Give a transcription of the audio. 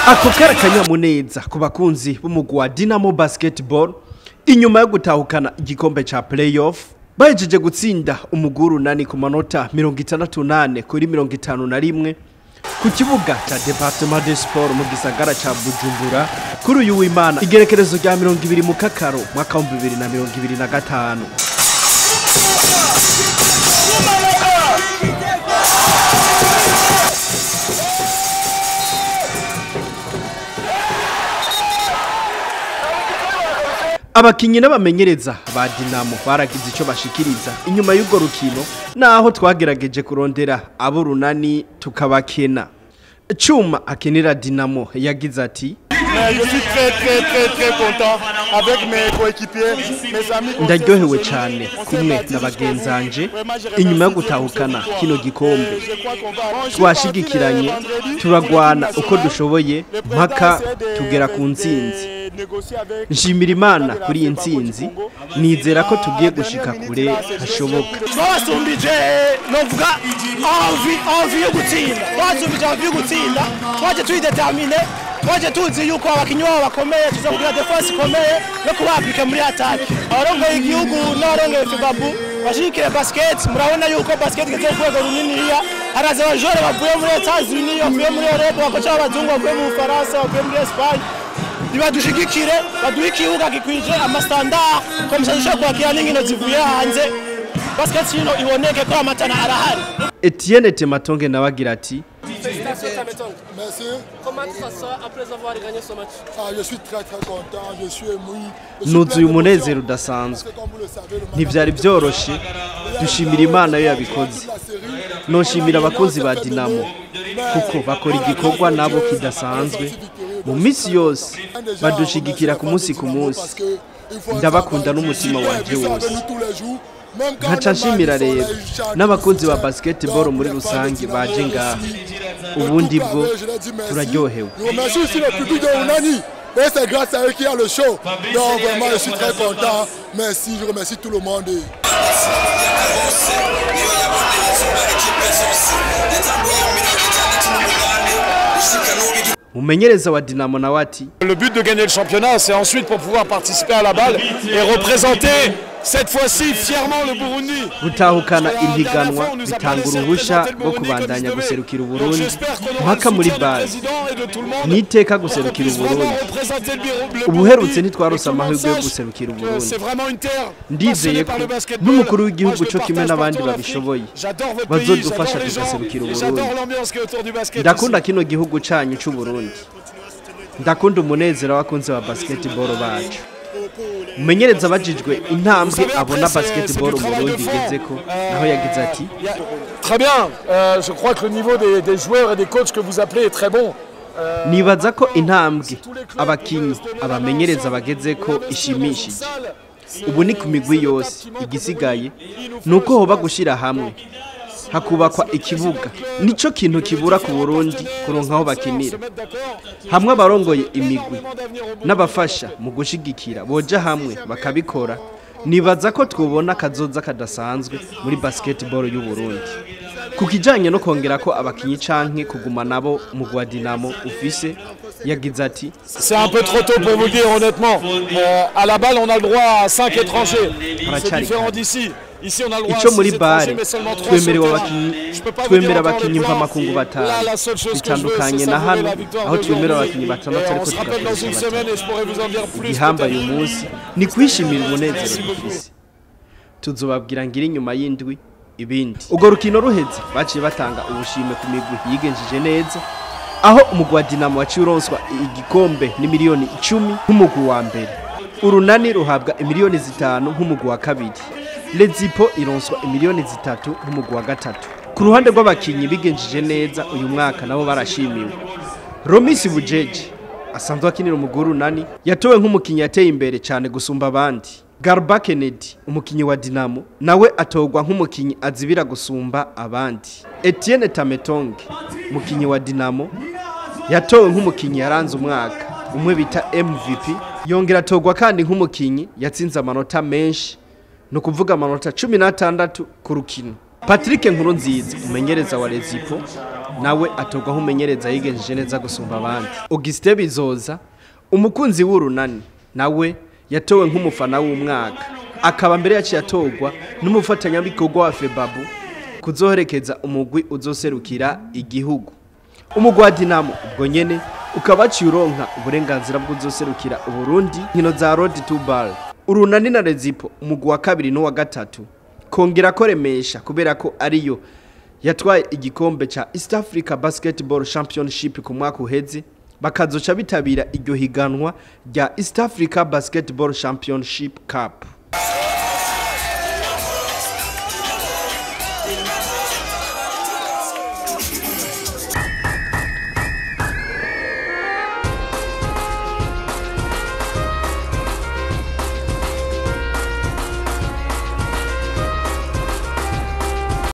Ako kari akanyamuneza ku bakunzi b'umugwi wa Dinamo Basketball inyuma yo gutahukana igikombe ca playoff, bahejeje gutsinda umugwi w'Urunani ku manota 68-51 ku kibuga ca Département de Sport mu gisagara ca Bujumbura kuri uyu w'Imana, igerekerezo rya 20 mu Kakaro mwaka wa 2025. Abakinyi n'abamenyereza ba Dinamo baragize ico bashikiriza inyuma y'urwo rukino, naho twagerageje kurondera abo Runani tukabakena. Cuma akinira Dinamo yagize ati: Je suis très très très très content avec mes coéquipiers, mes amis. Ndaryohewe cyane kumwe na bagenzanje inyuma yo gutahukana kino gikombe. Twashigikiranye, turagwana uko dushoboye mpaka tugera ku ntsinzi. Nshimira Imana kuri iyi ntsinzi, nizera ko tugiye gushika kure hashoboka. Twabasumbije, novuga, envie yo gutsinda. Twabasumbije envie yo gutsinda, twaje turi déterminés, twaje tuzi yuko abakinyi babo bakomeye, tuza kugira défense ikomeye no kubapika muri attaque. Abarongoye igihugu n'abarongoye FEBABU bashigikire basket. Murabona yuko basket igeze ku rwego runiniya. Haraza abajore bavuye muri Etats-Unis, bavuye muri Europe, bakoca abazungu bavuye mu Bufaransa, bavuye muri Espagne. Nibadushigikire, baduhe ikibuga gikwije ama standards, comme ça dushobora kwakira n'inkino zivuye hanze, basket hino iboneke ko amatana arahari. Etienne Tematonge nawe agira ati: Félicitations, Tametonge. Merci. Comment tu te sens après avoir gagné ce match? Ah, je suis très très content, je suis ému. Je suis Nuzuye plein umunezero d'émotions. udasanzwe. Parce que comme vous le savez, le Ntivyari vyoroshe, dushimira Imana yo yabikoze. Noshimira abakunzi ba Dinamo kuko bakora igikorwa nabo kidasanzwe mu minsi yose, badushigikira ku munsi ku munsi. Ndabakunda n'umutima wanje wose. Nkaca nshimira rero n'abakunzi ba basketball muri rusange baje ngaha. Ubundi bwo turaryohewe. Je remercie aussi le public de Urunani. Et c'est grâce à eux qu'il y a le show. Donc vraiment, je suis très content. Merci, je remercie tout le monde. Umumenyereza wa Dinamo nawe ati: Le but de gagner le championnat, c'est ensuite pour pouvoir participer à la BAL et représenter cette fois-ci fièrement le Burundi. Gutahukana iri higanwa bitanga uruhusha rwo kubandanya guserukira Uburundi mpaka muri BAL. Ni iteka guserukira Uburundi. Ubuherutse ntitwarose amahirwe yo guserukira Uburundi. Ndizeye ko n'umukuru w'igihugu co kimwe n'abandi babishoboye bazodufasha tugaserukira Uburundi. Ndakunda kino gihugu canyu c'Uburundi, ndakunda umunezero w'abakunzi ba basketball bacu. Umumenyereza abajijwe intambwe abona basketball mu Burundi igezeko, naho yagize ati: Très bien, je crois que le niveau des joueurs et des coachs que vous appelez est très bon. Nibaza ko intambwe abakinyi, abamenyereza bagezeko ishimishije. Ubu ni ku migwi yose. Igisigaye ni uko hoba gushira hamwe hakubakwa ikibuga. Nico kintu kibura ku Burundi, kuronka aho bakinira. Hamwe abarongoye imigwi n'abafasha mu gushigikira boja hamwe bakabikora, nibaza ko twobona kazoza kadasanzwe muri basketball y'u Burundi. Ku kijanye no kongera ko abakinyi canke kuguma nabo mu gwa Dinamo ufise, yagize ati: C'est un peu trop tôt pour vous dire honnêtement. À la BAL, on a le droit à 5 étrangers. C'est Haracari différent kare. d'ici. Ici, on a le droit à Ico 6 muri étrangers, BAL mais seulement 3 sur le twemerewe terrain. abakinyi Je peux pas vous dire twemera encore le abakinyi plan. mvamakungu batanu. Là, la seule chose que je veux, c'est Bitandukanye na savourer hano la victoire aho twemera d'aujourd'hui. abakinyi batandatu Et ariko on se rappelle dans une tugakoresha semaine batanu. et je pourrais vous en dire plus Igihambaye peut-être. uyu munsi ni kwishimira umunezero dufise. Tuzobabwira ngira inyuma y'indwi ibindi. Urwo rukino ruheze, baciye batanga ubushimwe ku migwi yigenjeje neza, aho umugwi wa Dinamo waciye uronswa igikombe n'imiliyoni 10 nk'umugwi wa mbere, Urunani ruhabwa imiliyoni 5 nk'umugwi wa kabiri, Lezipo ironswa imiliyoni 3 nk'umugwi wa gatatu. Ku ruhande rw'abakinyi bigenjeje neza uyu mwaka, nabo barashimiwe. Romisi Bujeje asanzwe akinira umugwi Urunani yatowe nk'umukinyi yateye imbere cyane gusumba abandi. Garba Kennedy, umukinyi wa Dinamo, nawe atorwa nk'umukinyi azibira gusumba abandi. Etienne Tametonge, umukinyi wa Dinamo, yatowe nk'umukinyi yaranze umwaka, umwe bita MVP. Yongera atorwa kandi nk'umukinyi yatsinze amanota menshi, ni ukuvuga amanota 16 ku rukino. Patrick Nkurunziza, umenyereza wa Lezipo, Nawe atorwa nk'umumenyereza yigenjeje neza gusumba abandi. Augustin Bizoza, umukunzi w'Urunani, nawe yatowe nk'umufana w'umwaka, akaba mbere yaciye atorwa n'umufatanyabikorwa wa FEBABU kuzoherekeza umugwi uzoserukira igihugu. Umugwi wa Dinamo ubwo nyene ukaba waciye uronka uburenganzira bw'uzoserukira Uburundi nkino za Road to BAL. Urunani na Rezipo, umugwi wa kabiri n'uwa gatatu, kongera ko Remesha, kubera ko ariyo yatwaye igikombe ca East Africa Basketball Championship ku mwaka uheze, bakazoca bitabira iryo higanwa rya East Africa Basketball Championship Cup.